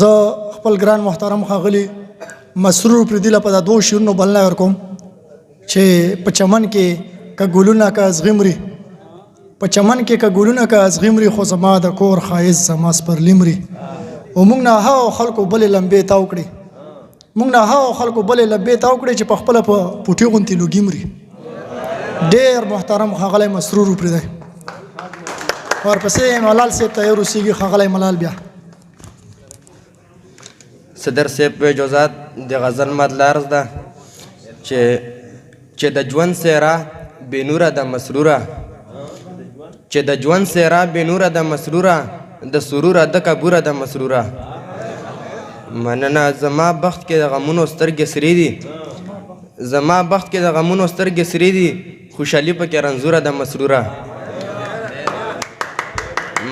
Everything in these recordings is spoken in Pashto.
زه خپل ګران محترم ښاغلي مسرور پریدي له په دا دوو شعرونو بلنه ورکوم چې په چمن کې که ګلونه که ازغي مري، په چمن کې که ګلونه که ازغي مري، خو زما د کور ښایست زما سپرلي مري. او موږ نه هغو خلکو بلې لمبې تاو کړې، موږ نه هغو خلکو بلې لمبې تاو کړې چې په خپله په پوټي غوندې لوګي مري. ډېر محترم ښاغلی مسرور پریدی. ورپسې ملال صاحب تیار اوسېږي، ښاغلی ملال بیا. صدر صاحب په اجازت د غزل مطلع عرض ده چې د ژوند څهره بې نوره ده مسروره، چې د ژوند څهره بې نوره ده مسروره، د سروره دکه بوره ده مسروره. مننه. زما بخت کې د غمونو سترګې سرې دي، زما بخت کې د غمونو سترګې سرې دي، خوشحالي پکې رنځوره ده مسروره.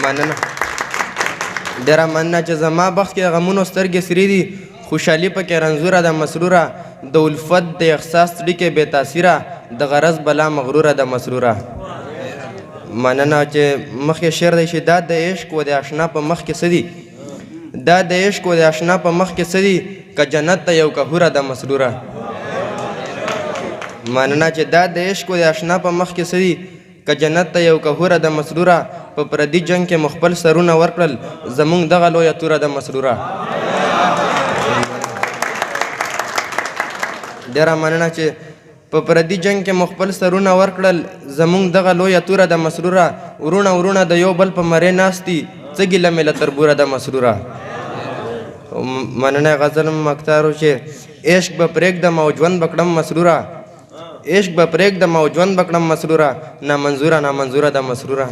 مننه، ډېره مننه. چې زما بخت کې د غمونو سترګې سرې دي، خوشحالي پکې رنځوره ده مسروره، د الفت د احساس څړیکې بې تاثیره، د غرض بلا مغروره ده مسروره. مننه. چې مخکې شعر دی چې دا د عشق و د اشنا په مخ کې څه دي، دا د عشق و د اشنا په مخ کې څه دي، که جنت ته یو کهوره ده مسروره. مننه. چې دا د عشق و د اشنا په مخ کې څه دي، که جنت ته یو کهوره ده مسروره، په پردي جنګ کې مو خپل سرونه ورکړل، زمونږ دغه لویه توره ده مسروره. ډېره مننه. چې په پردي جنګ کې مو خپل سرونه ورکړل، زمونږ دغه لویه توره ده مسروره، وروڼه وروڼه د یو بل په مرې ناست دي، څه ګیله مې له تربوره ده مسروره. مننه. غزل مکتارو چې عشق به پرېږدم او ژوند به کړم مسروره، عشق به پرېږدم او ژوند به کړم مسروره، نامنظوره نامنظوره ده مسروره.